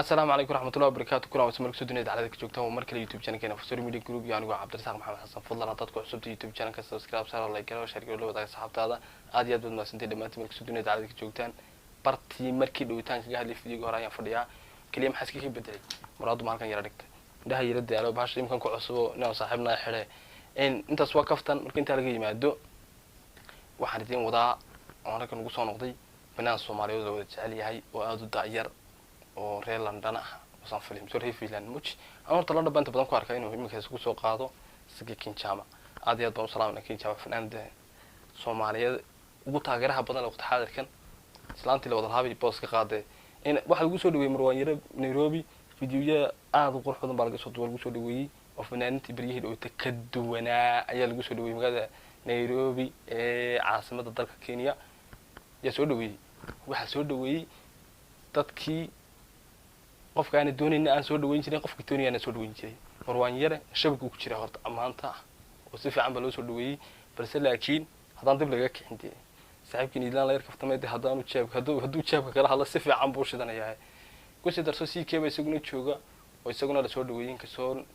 Asalaamu calaykum waraxmatullahi wabarakaatu. Kulan wasa markusoo dunida daclada ka joogtaan, waa mar kale YouTube channelkeena Fasori Media Group iyo anigoo Cabdirasaaq Maxamed Xasan. Fadlan haddaad ku cusubta YouTube channelka, subscribe saar, like garo, share garo, la wadaaga saxaabtaada. Aad iyo aad baad mahadsantahay dhammaantiin markusoo dunida daclada ka joogtaan. Bartii markii dhawitaan kaga hadlay videoga hore ayaan fadhiyaa. Keliya maxaa iska bedelay? Muraadu ma halkan yara dhigtay, indhaha yara daalo, bahasha imkan ku cusubo inaan saaxiibnaa xidhe. Intaas waa kaftan. Marka intaa laga yimaado, waxaan idiin wadaa oo halkan ugu soo noqday banaan Soomaaliyeed oo wada jecel yahay oo aada u dacyar oo reer London ah, osaan filim soo reer Finland muj aan horta London baan inta badan ku arkay inuu iminka isku soo qaado Sigi King Jama. Aad iyo aad baan u salaamna King Jama, fanaanada Soomaaliyeed ugu taageeraha badan waqti xaadirkan. Islaantii la wada lahaabay boos ka qaaday in waxaa lagu soo dhaweeyey Marwaan Yare Nairobi. Fideoya aada u qurux badan baa laga soo duwa, lagu soo dhaweeyey oo fanaanintii beryihii dhowta ka duwanaa ayaa lagu soo dhaweeyey magaalada Nairobi ee caasimada dalka Kenya. Yaa soo dhaweeyey? Waxaa soo dhaweeyey dadkii qofka aana doonayna aan soo dhaweyn jirin, qofka doonaya aan soo dhaweyn jiray. Marwaan Yare shabaguu ku jira horta maanta oo si fiican baa loo soo dhaweeyey, balse laakiin haddaan dib lagaga kicin dee saaxiibkiin Idlaan la yar kaftamay dee haddaanu jeebka hadduu jeebka kala hadlo si fiican buu shidanayaa. Kusii darso CK ba isaguna jooga oo isaguna lasoo dhaweeyey, inkastoo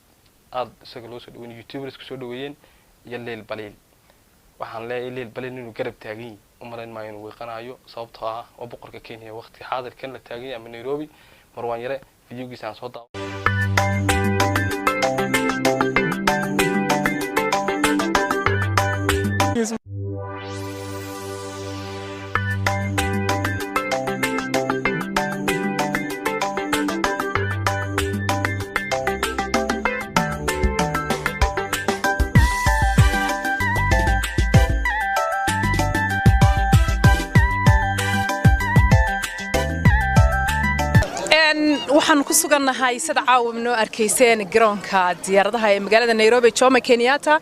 aada isaga loo soo dhaweyn YouTubers kusoo dhaweeyeen iyo Leel Baliil. Waxaan leeyahay Leel Baliil inuu garab taagan yahay umalayn maayo inuu wiiqanayo, sababtoo ah waa boqorka Kenya waqti xaadirkan la taagan yahay ama Nairobi. Marwaan Yare videogiisa aan soo daawo. Waxaan ku sugannahay, sida caawa noo arkayseen, garoonka diyaaradaha ee magaalada Nairobi, Jomo Kenyatta.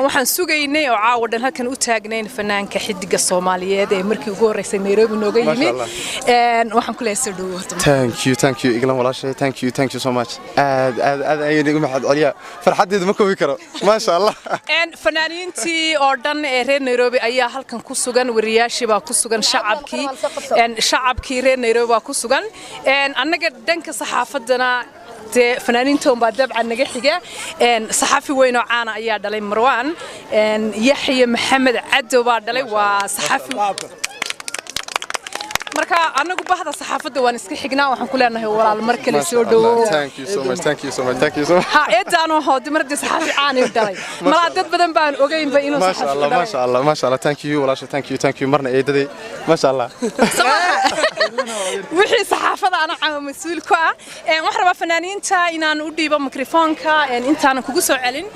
Waxaan sugaynay oo caawa dhan halkan u taagnayn fanaanka xidiga Soomaaliyeed ee markii ugu horreysay Nairobi nooga yimid. Waxaan ku leeyahay soo dhawow. Thank you, thank you Iglan walaashay, thank you, thank you so much. Aad aad aad ayaan igu mahad celiyaa, farxaddeedu ma koobi karo, maasha Allah. Fanaaniintii oo dhan ee reer Nairobi ayaa halkan ku sugan, wariyaashii baa ku sugan, shacabkii reer Nairobi baa ku sugan. Annaga dhanka saxaafaddana dee fanaaniintoon baa dabcan naga xiga. Saxafi weyn oo caana ayaa dhalay Marwaan, Yaxya Maxamed Cadow baa dhalay, waa saxafi. Marka anagu bahda saxaafadda waan iska xignaa. Waxaan ku leenahay walaal mar kale soo dhawow. Thank you so much, thank you so much, thank you so much. Ha eedaano hoodi mar haddii saxafi caan uu dhalay, malaa dad badan baan ogeynba inuu maasha saxafi Allah dhalay. Maasha Allah, maasha Allah, thank you walaasha, thank you, thank you. Marna eedaday, maasha Allah. Wixii saxaafada ana caawa mas-uul ku ah. Waxaan rabaa fanaaniinta inaan u dhiibo mikrofoonka intaanan kugu soo celin.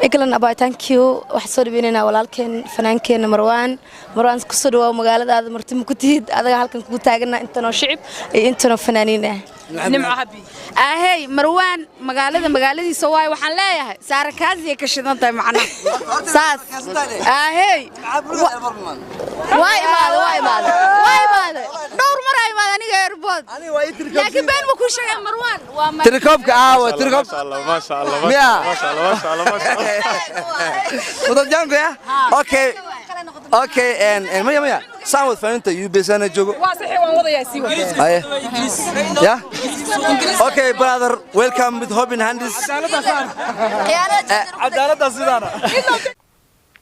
Eglan abaa, thank you. Waxaan soo dhaweynaynaa walaalkeen fanaankeenna Marwaan. Marwaan, kusoo dhawaaw magaaladaada, marti ma ku tihid. Adaga halkan kugu taagana intanoo shicib iyo intanoo fanaaniin ah. Nimco Habi. Ahey Marwaan, magaalada magaaladiisa waayo. Waxaan leeyahay saarakaasiyay ka shidan tahay, macnaha saas. Ahey waa imaada, waa imaada, waa imaada, dhowr mar aa imaada aniga airport, laakiin been ma kuu sheegay Marwaan waa Tirikoobka aawa tirikoob? Maasha Allah, maasha Allah. Miya? Maasha Allah, maasha Allah, maasha Allah. Mudabjaanku ya, okay, en maya maya saan wad faaninta UBS ana joogo. Waa saxi, waan wadayaa, sii wada. Aye ya, okay brother, welcome with open hands. Cadaaladda sidaana.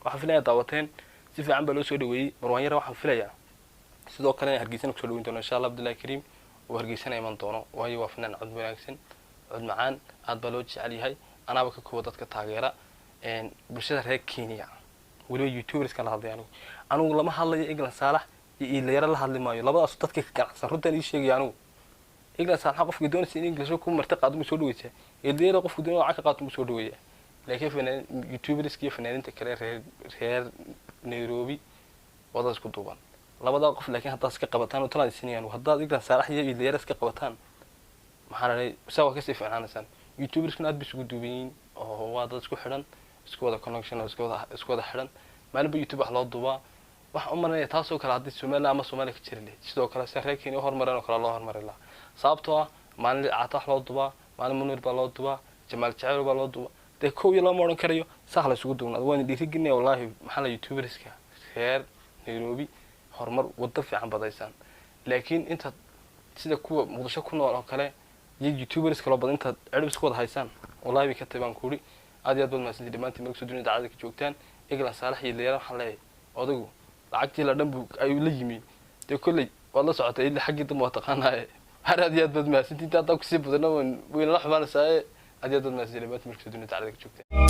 Waxaan filayaa daawateen, si fiican baa loo soo dhaweeyey Marwaan Yare. Waxaan filayaa sidoo kale inaan Hargeysana kusoo dhaweyn doono insha Allah Abdullahi Kariim oo Hargeysana iman doono, waayo waa fanaan cod wanaagsan, cod macaan, aad baa loo jecel yahay. Anaaba ka koowa dadka taageera bulshada reer Kenya, weliba YouTuberska la hadlay. Anigu lama hadlayo England Saalax iyo Iilayaro, la hadli maayo labadaas dadka ka ganacsan. Runtaan ii sheegaya anigu, England Saalax qofka doonaysa in English ku marti qaado mu soo dhaweysaa, Iilayaro qofka doonaya lacag ka qaato mu soo dhaweeyaa. Laakiin fanaan YouTuberska iyo fanaaniinta kale reer Nairobi wada isku duuban labadaa qof. Laakiin haddaad iska qabataan oo talaan isinayaan, haddaad England Saalax iyo Iilayaro iska qabataan, maxaa la dhahay, saa waa kasii fiicnaanaysaan. YouTuberskuna aad bay isugu duuban yihiin oo waa dad isku xidhan, isku wada connection oo isku wada xidhan. Maalinba YouTube wax loo duubaa. Waxaan u malinaya taasoo kale haddii Somaliland ama Soomaaliya ka jiri lahayd, sidoo kale se reer Kenya u horumareen oo kale loo horumari lahaa, sababtoo ah maalin Caata wax loo duubaa, maalin Munir baa loo duubaa, Jamaal Jaceyl baa loo duubaa. Dee kow iyo lama odhan karayo, saa la isugu duubnaada. Waan dhiirigelinaya wallaahi, maxaa la YouTuberska reer Nairobi horumar waddo fiican badaysaan, laakiin intaad Sida kuwa Muqdisho ku nool oo kale iyo youtubers kaloo badan intaad cirib isku wada haysaan, wallahi bay ka tahay baan kuuri. Aad iyo aad baad mahadsantihiin dhammaantiin meel kasoo dunida dacalada ka joogtaan. Eglan Saalax iyo Leera, waxaan leeyahay odaygu lacagtii la dhan buu ayuu la yimi. Dee kolley waad la socotay ilaa xaggii dambe, waa taqaanaaye. Har aad iyo aad baad mahadsantihiin. Inta haddaan kusii badano wayna la xumaanaysaaye. Aad iyo aad baad mahadsantihiin dhammaantiin meel kasoo dunida dacalada ka joogtaan.